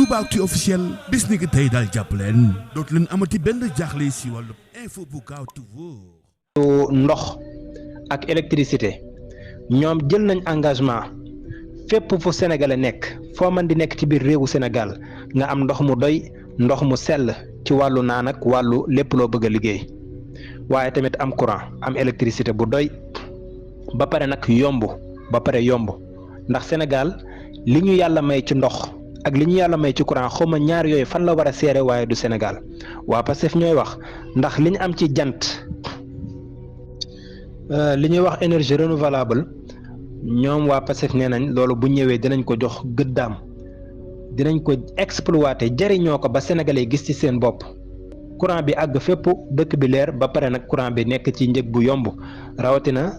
Toubactu officiel bis ni ki tey daal jàpp leen dootu leen amati benn jaaxle si wàllu info bu gaaw te wóor. ndox ak électricité ñoom jël nañ engagement fépp fu sénégalais nekk foo man di nekk ci biir réewu Sénégal nga am ndox mu doy ndox mu sell ci wàllu naan ak wàllu lépp loo bëgg a liggéey waaye tamit am courant am électricité bu doy ba pare nag yomb ndax Sénégal li ñu yàlla may ci ndox ak li ñu yàlla may ci courant xawma ñaar yooyu fan la war a seere waaye du Sénégal waa Pastef ñooy wax ndax li ñu am ci jant li ñuy wax énergie renouvelable ñoom waa Pastef nee nañ loolu bu ñëwee dinañ ko jox gëddaam dinañ ko exploiter jariñoo ko ba sénégalais gis ci seen bopp courant bi àgg fépp dëkk bi leer ba pare nag courant bi nekk ci njëg bu yomb rawatina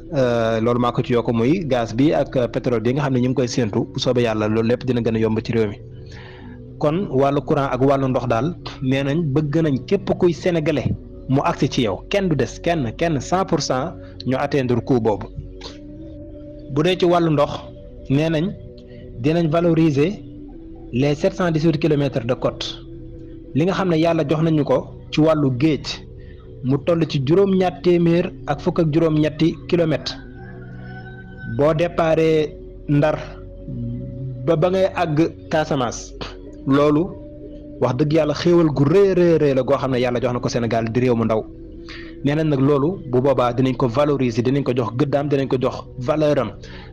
loolu maa ko ci yokk muy gaz bi ak pétrole bi nga xam ne ñu ngi koy séentu bu soobee yàlla loolu lépp dina gën a yomb ci réew mi kon wàllu courant ak wàllu ndox daal nee nañ bëgg nañ képp kuy sénégalais mu agsi ci yow kenn du des kenn 100% ñu atteindre coût boobu bu dee ci wàllu ndox nee nañ dinañ valoriser les 718 kilomètres de côte li nga xam ne yàlla jox nañu ko ci wàllu géej mu toll ci juróom-ñaar téeméer ak fukk ak juróom-ñetti kilomètres boo déparé Ndar ba ngay àgg Casamance loolu wax dëgg yàlla xéewal gu rëy la goo xam ne yàlla jox na ko Sénégal di réew mu ndaw nee nañ nag loolu bu boobaa dinañ ko valoriser dinañ ko jox gëddaam dinañ ko jox valeur am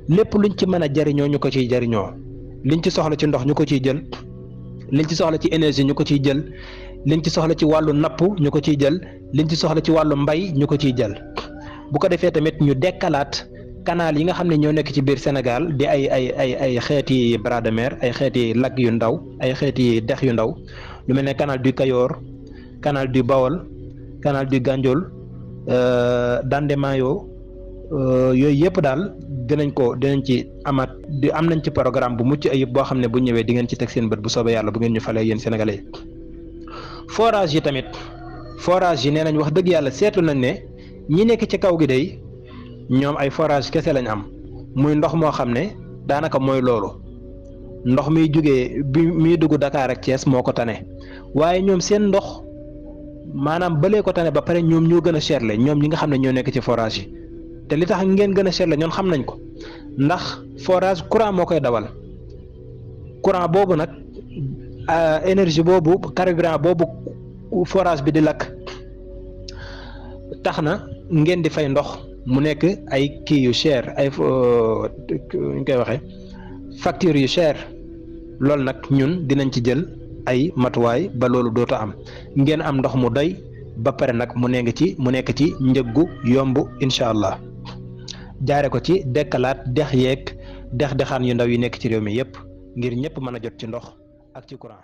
lépp luñ ci mën a jariñoo ñu ko ciy jariñoo liñ ci soxla ci ndox ñu ko ciy jël liñ ci soxla ci énergie ñu ko ciy jël liñ ci soxla ci wàllu napp ñu ko ciy jël liñ ci soxla ci wàllu mbay ñu ko ciy jël bu ko defee tamit ñu dekkalaat canal yi nga xam ne ñoo nekk ci biir Sénégal di ay xeeti bras de mer ay xeeti lac yu ndaw ay xeeti dex yu ndaw lu mel ne canal du Kayor canal du Bawol canal du Gandiol Dandemayo yooyu yëpp daal dinañ ci amaat am nañ ci programme bu mucc ayib boo xam ne bu ñëwee di ngeen ci teg seen bët bu soobee yàlla bu ngeen ñu falee yéen sénégalais forage yi tamit forage yi nee nañ wax dëgg yàlla seetlu nañ ne ñi nekk ci kaw gi day ñoom ay forage kese lañ am muy ndox moo xam ne daanaka mooy loolu ndox miy jugee bi miy dugg Dakar ak Thiès moo ko tane waaye ñoom seen ndox maanaam balee ko tane ba pare ñoom ñoo gën a cherle ñoom ñi nga xam ne ñoo nekk ci forage yi te li tax ngeen gën a cherle ñoom xam nañ ko ndax forage courant moo koy dawal courant boobu nag énergie boobu carburant boobu forage bi di lakk tax na ngeen di fay ndox mu nekk ay kii yu cher ay ñu koy waxee facture yu cher loolu nag ñun dinañ ci jël ay matuwaay ba loolu doota am ngeen am ndox mu doy ba pare nag mu nekk ci njëggu yomb incha allah jaare ko ci dekkalaat dex yeeg dex-dexaan yu ndaw yi nekk ci réew mi yépp ngir ñëpp mën a jot ci ndox ak ci courant